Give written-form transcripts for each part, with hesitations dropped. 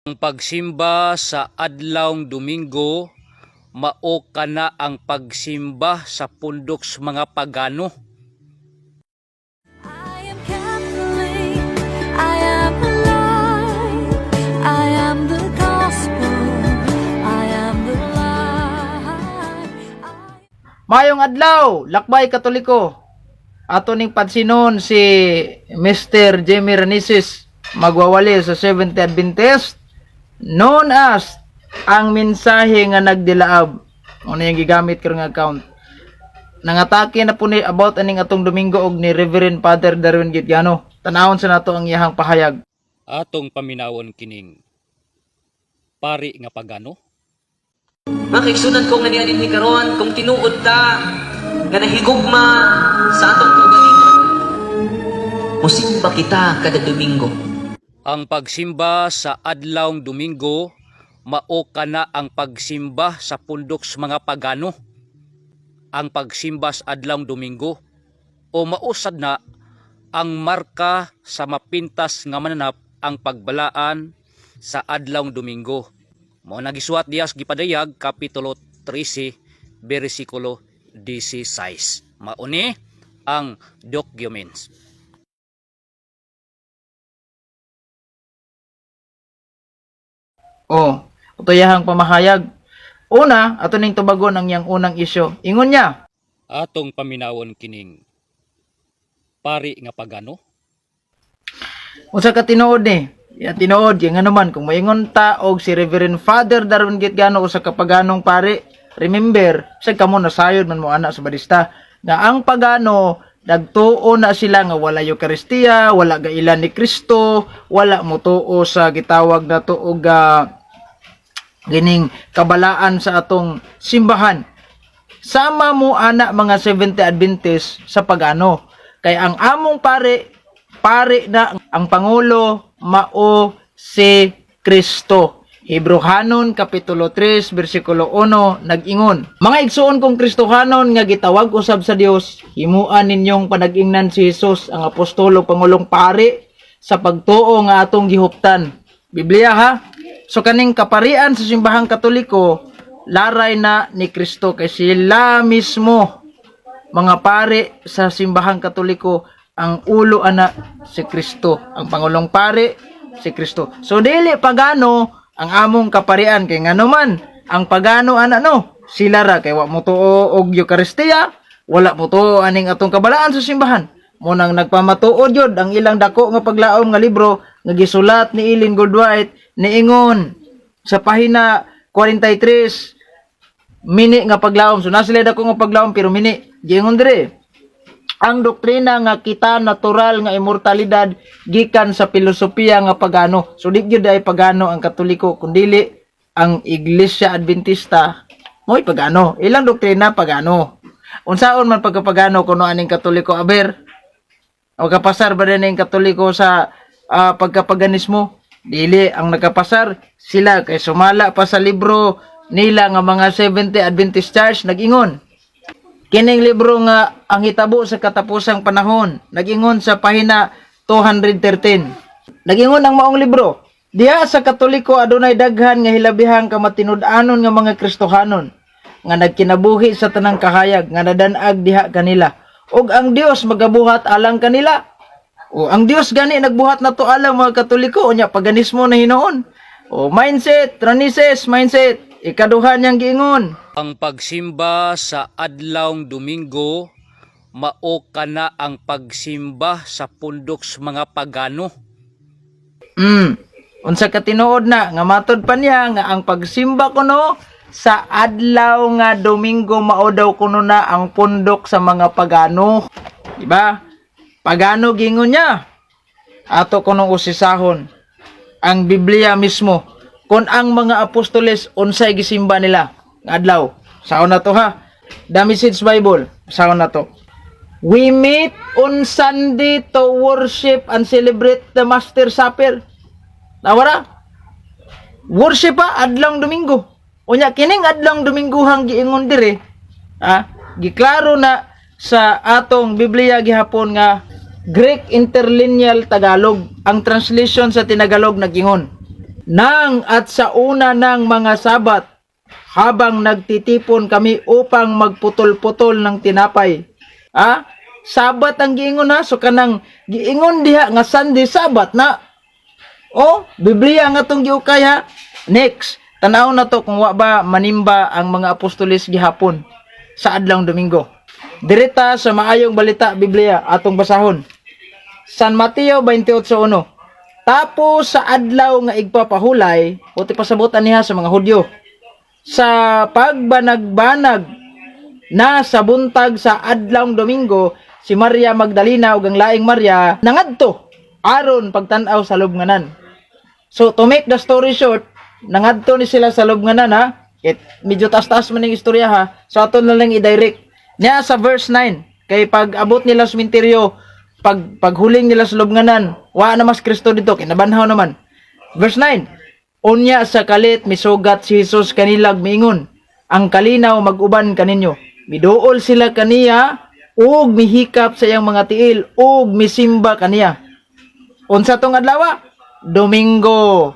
Ang pagsimba sa adlawng Domingo mao kana ang pagsimba sa pundok sa mga pagano. I am Catholic. I am alive. I am the gospel. I am the light. Mayong adlaw, Lakbay Katoliko. Ato ning pansinon si Mr. Jamie Ranises, magwawali sa Seventh Adventist, known as ang mensahe nga nagdilaab. Ano yung gigamit karong account. Nangatake na po ni about aning atong Domingo og ni Reverend Father Darwin Gitgano. Tanawon sa nato ang iyahang pahayag. Atong paminawon kining pari nga pagano. Mga kaigsunan ko nga niya ni karon, kung tinuod ta nga nahigugma sa atong kaugalingon, musimba kita kada Domingo. Ang pagsimba sa adlawng Domingo mao kana ang pagsimba sa pundok sa mga pagano. Ang pagsimba sa adlawng Domingo o mausad na ang marka sa mapintas nga mananap ang pagbalaan sa adlawng Domingo. Mao na gisuwat diya sa gipadayag kapitulo 13 bersikulo 16. Mao ni ang documents. Oh, ito iyahang pamahayag. Una, ato ning tubagon ang iyang unang isyo. Ingon niya, Atong paminawon kining pari nga pagano. Unsa ka tinuod ni? Ya tinuod kay ngano man kung moingon ta og si Reverend Father Darwin Gitgano usa ka paganong pare, remember, sa kamo nasayod man mo ana sa barista nga ang pagano nagtuo na sila nga wala Eukaristiya, wala gailan ni Kristo, wala motuo sa gitawag na tuog gining kabalaan sa atong simbahan. Sama mo ana mga 70 Adventist sa pagano. Kay ang among pare, pare na ang pangulo mao si Kristo. Hebrohanon kapitulo 3 bersikulo 1 nag-ingon. Mga igsuon kong Kristohanon nga gitawag usab sa Dios, himuan ninyong panag-ingnan si Jesus ang apostolo pangulong pare sa pagtuo nga atong gihuptan. Biblia ha. So kaning kaparian sa simbahang Katoliko laray na ni Kristo kay sila mismo mga pare sa simbahang Katoliko, ang ulo ana si Kristo, ang pangulong pare si Kristo. So dili pagano ang among kaparian kay ngano man ang pagano ana no sila ra kay wa mo tuo og Eukaristiya, wala mo tuo aning atong kabalaan sa simbahan. Mo nang nagpamatuod yun ang ilang dako nga paglaom nga libro nga gisulat ni Ellen Goldwhite, niingon sa pahina 43, mini nga paglaom. So nasa sila dako nga paglaom pero mini. Giingon dire. Ang doktrina nga kita natural nga immortalidad gikan sa filosofiya nga pagano. So di gyud ay pagano ang Katoliko kundili ang Iglesia Adventista mo'y pagano. Ilang doktrina pagano. Unsaon man pagkapagano kuno aning Katoliko aber? O kapasar ba din ang Katoliko sa pagkapaganismo? Dili ang nakapasar sila kay sumala pa sa libro nila nga mga 70 Adventist Church nag-ingon. Kining libro nga ang hitabo sa katapusang panahon, nag-ingon sa pahina 213. Nag-ingon ang maong libro. Diha sa Katoliko adunay daghan nga hilabihang kamatinud-anon nga mga Kristohanon nga nagkinabuhi sa tanang kahayag nga nadanag diha kanila. Og ang Dios magabuhat alang kanila. O ang Dios gani nagbuhat nato alang mga Katoliko, unya paganismo na hinuon. O mindset, Ranises, mindset. Ikaduha niyang giingon. Ang pagsimba sa adlawng Domingo mao kana ang pagsimba sa pundok sa mga pagano. Unsa ka tinuod na nga matod pa niya nga ang pagsimba kuno sa adlaw nga Domingo mao daw kuno na ang pundok sa mga pagano. Di ba? Pagano gingon niya. Ato kunong usisahon ang Biblia mismo kung ang mga apostoles unsay gisimba nila nga adlaw. Saon na to ha. The Message Bible. Saon na to. We meet on Sunday to worship and celebrate the Master Supper. Nawara? Worship pa adlong Domingo. Unya kining adlong Domingohang giingon dire, ah, giklaro na sa atong Biblia gihapon nga Greek Interlineal Tagalog ang translation sa Tinagalog nagingon. Nang at sa una ng mga Sabat, habang nagtitipon kami upang magputol-putol ng tinapay. Ah, Sabat ang giingon ha. So kanang giingon diha nga Sunday, Sabat na. Oh, Biblia nga tong giukay ha. Next, tanaw na to kung wa ba manimba ang mga apostoles gihapon sa adlawng Domingo. Direta sa Maayong Balita Biblia atong basahon. San Mateo 28:1. Tapos sa adlaw nga igpapahulay, uti pasabutan niya sa mga Hudyo. Sa pagbanagbanag na sa buntag sa adlawng Domingo, si Maria Magdalena ug ang laing Maria nangadto aron pagtan-aw sa lubnganan. So to make the story short, nangadto ni sila sa lubnganan ha. It, medyo taas-taas man yung istorya ha. So ato na lang i-direct. Niya sa verse 9, kay pag abot nila sa sementeryo, pag paghuling nila sa lubnganan, wa na mas Kristo dito, kinabanhaw naman. Verse 9, "Unya sa kalit misugat si Jesus kanilag miingon, 'Ang kalinaw mag-uban kaninyo.' Miduol sila kaniya ug mihikap sa iyang mga tiil ug misimba kaniya." Unsa tong adlaw? Domingo.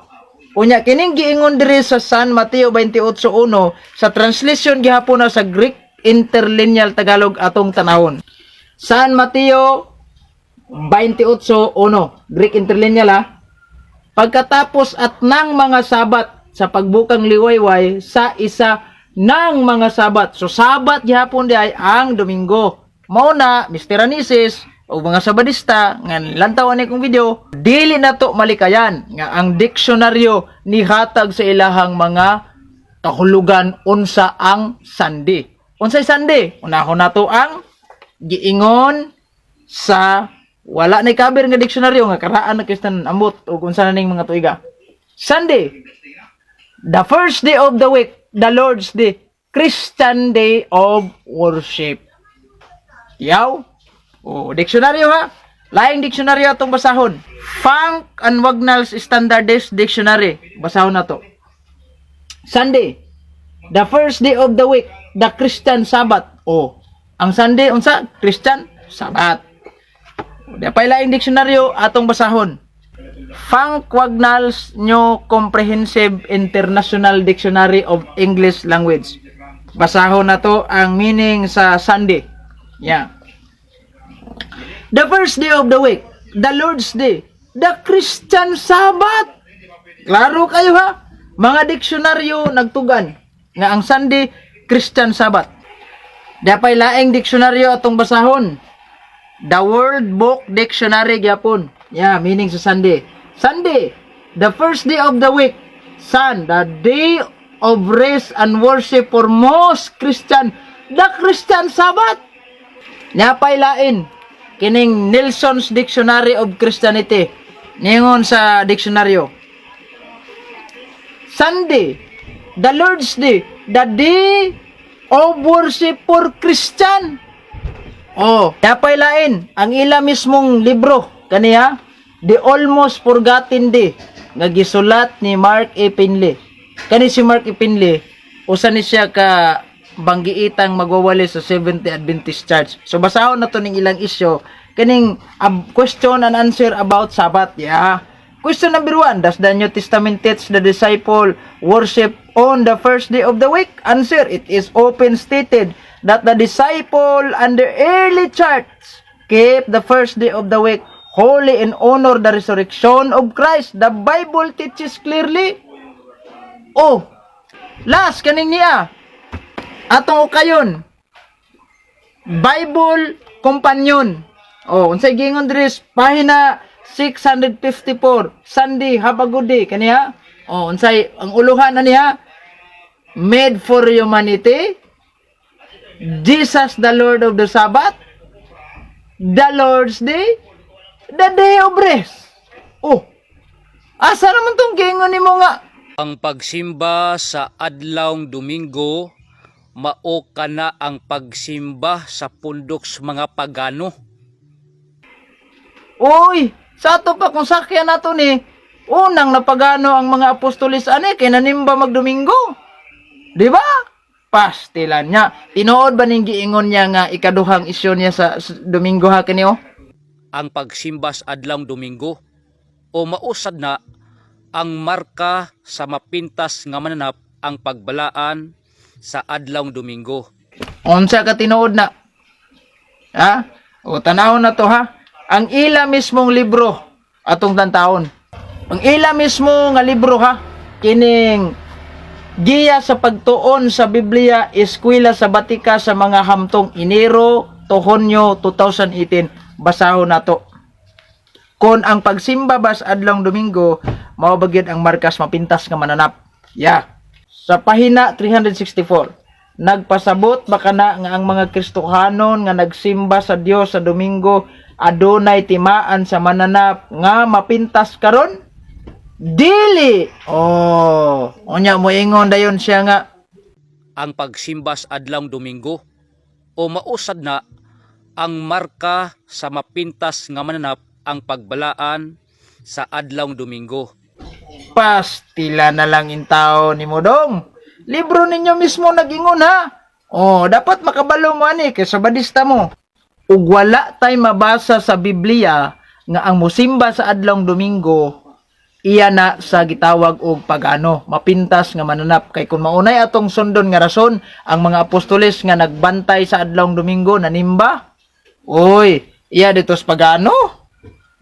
Unya kining giingon diri sa San Mateo 28:1 sa translation gihapon na sa Greek Interlineal Tagalog atong tanawon. San Mateo 28:1, Greek Interlineal ha. Pagkatapos at ng mga Sabat sa pagbukang liwayway sa isa ng mga Sabat. So Sabat gihapon di ay ang Domingo. Mao na, Mr. Anisis o mga Sabadista nga lantawan ni kong video, dili na to malikayan nga ang diksyonaryo nihatag sa ilahang mga kahulugan unsa ang Sunday. Unsay Sunday? Unahon nato ang giingon sa wala na kaber nga diksyonaryo nga karaan na Kristan ambot og unsa na ning mga tuiga. Sunday, the first day of the week, the Lord's Day, Christian day of worship. Yaw. O, diksyonaryo ha. Laing diksyonaryo atong basahon. Funk and Wagnalls Standardized Dictionary. Basahon na to. Sunday, the first day of the week, the Christian Sabbath. O, ang Sunday, unsa? Christian Sabbath. Di pa laing diksyonaryo atong basahon. Funk Wagnalls New Comprehensive International Dictionary of English Language. Basahon na to ang meaning sa Sunday. Yeah. The first day of the week, the Lord's Day, the Christian Sabbath. Klaro kayo ha? Mga diksyonaryo nagtugan nga ang Sunday, Christian Sabbath. Dapay laing diksyonaryo atong basahon. The World Book Dictionary gyapon. Yeah, meaning sa Sunday. Sunday, the first day of the week. Sun, the day of rest and worship for most Christian, the Christian Sabbath. Napay lain kining Nelson's Dictionary of Christianity. Ningon sa diksyonaryo. Sunday, the Lord's Day, the day of worship for Christian. Oh, napay lain ang ila mismong libro kaniya, The Almost Forgotten Day nga gisulat ni Mark A. Finley. Kani si Mark A. Finley, usa ni siya ka banggiitang magwawali sa Seventh-day Adventist Church. So basahon na to ning ilang isyo kining question and answer about Sabbath. Yeah. Question number 1, does the New Testament teach the disciple worship on the first day of the week? Answer, it is open stated that the disciple and the early church keep the first day of the week holy and honor the resurrection of Christ. The Bible teaches clearly. Oh, last kaning niya. Atong ukayon. Bible Companion. Oh, unsay giingon diri sa pahina 654, "Sunday, have a good day" kaniya. Oh, unsay ang uluhan na niya? Made for humanity. Jesus the Lord of the Sabbath. The Lord's Day. The day of rest. Oh. Asa naman tong giingon nimo nga Ang pagsimba sa adlawng Domingo mao kana ang pagsimba sa pundok sa mga pagano. Uy, sa ato pa kung sakyan nato ni, unang napagano ang mga apostolis ani kay nanimba magdomingo. Di ba? Pastilan niya. Tinuod ba ning giingon niya nga ikaduhang isyu niya sa Domingo ha kini oh? Ang pagsimba sa adlawng Domingo o mausad na Ang marka sa mapintas nga mananap ang pagbalaan sa adlawng Domingo. Unsa ka tinuod na? Ha? O tanawon na to ha. Ang ila mismong libro atong tantawon. Ang ila mismo nga libro ha, kining Giya sa pagtuon sa Biblia, Eskwela sa Batika sa mga hamtong Enero to Hunyo 2018. Basahon nato. Kon ang pagsimba bas adlong Domingo, mao ba gyud ang markas mapintas nga mananap. Yeah. Sa pahina 364, nagpasabot ba kana nga ang mga Kristohanon nga nagsimba sa Dios sa Domingo adunay timaan sa mananap nga mapintas karon? Dili. Oh, unya moingon dayon siya nga Ang pagsimba sa adlawng Domingo o mausad na ang marka sa mapintas nga mananap ang pagbalaan sa adlawng Domingo. Pastila na lang intao ni Modong. Libro ninyo mismo nagingon ha. Oh, dapat makabalo mo ani kay sa badista mo. Ug wala tay mabasa sa Biblia nga ang musimba sa adlawng Domingo iya na sa gitawag og pagano, mapintas nga mananap, kay kung maunay atong sundon nga rason, ang mga apostoles nga nagbantay sa adlawng Domingo nanimba, oy, iya dito sa pagano.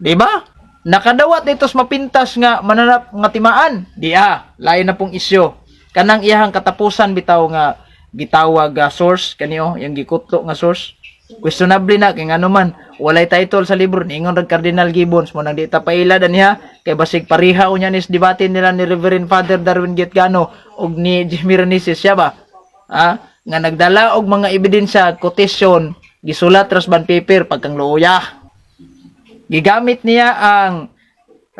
Di ba? Nakadawat dito sa mapintas nga mananap nga timaan. Di ah, lain na pong isyo. Kanang iyahang katapusan bitaw nga gitawag nga source kaniyo, yung gikutlo nga source. Questionable na kay ngano man walay title sa libro, niingon rag Cardinal Gibbons mo nang di ta paila niya kay basig pareha unya nis debate nila ni Reverend Father Darwin Gitgano og ni Jimmy Ranises siya ba, ah, nga nagdala og mga ebidensya, quotation, gisulat ras ban paper pagkang luoya. Gigamit niya ang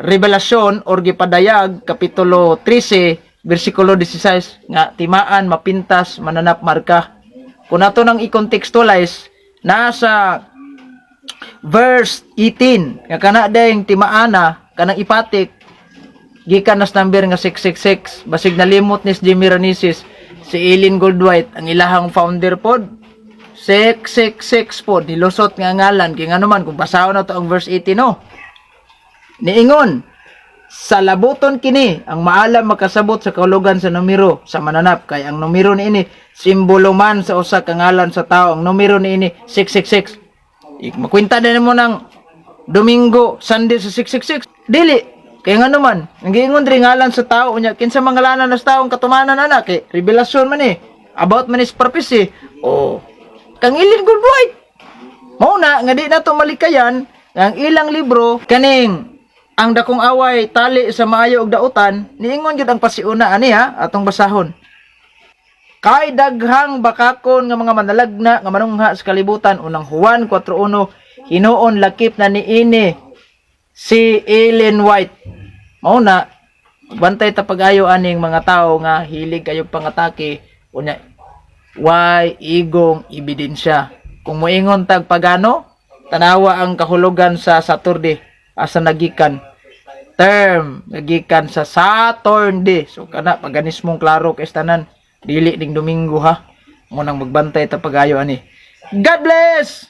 Revelasyon or gipadayag kapitulo 13 bersikulo 16 nga timaan mapintas mananap marka. Kung ato nang i-contextualize, nasa verse 18 nga kana dayeng timaana kanang ipatik gikan nas number nga 666. Basig nalimot ni Jimmy Ranisis, si Eileen Goldwhite ang ilahang founder pod, 666 pod nilusot nga ngalan, kay ngano man kung basahon na to ang verse 18, no, niingon sa labuton kini, ang maalam makasabot sa kahulugan sa numero sa mananap, kay ang numero niini simbolo man sa usa ka ngalan sa tao. Ang numero niini 666. Makwenta din mo ng Domingo, Sunday sa 666? Dili kay ngano man ang giingon diri ngalan sa tao. Unya kinsa mangalanan na sa taong katumanan ana, kay revelasyon man eh, about man is prophecy. Oh, kang Ellen Goodwhite. Mao na nga di na to malikayan nga ang ilang libro kaning Ang Dakong Away, Tali sa Maayo ug Dautan, niingon gyud ang pasiuna ani ha, atong basahon. Kay daghang bakakon nga mga manalagna nga manungha sa kalibutan, Unang Juan 4:1, hinuon lakip na niini si Ellen White. Mao na bantay ta pag-ayo aning mga tao nga hilig kayo pangatake, unya why igong ebidensya. Kung moingon tag pagano, tanawa ang kahulugan sa Saturday, asa nagikan. Term nagikan sa Saturn day. So kana paganismong klaro kay tanan, dili ning Domingo ha. Mo nang magbantay ta pag-ayo ani. God bless.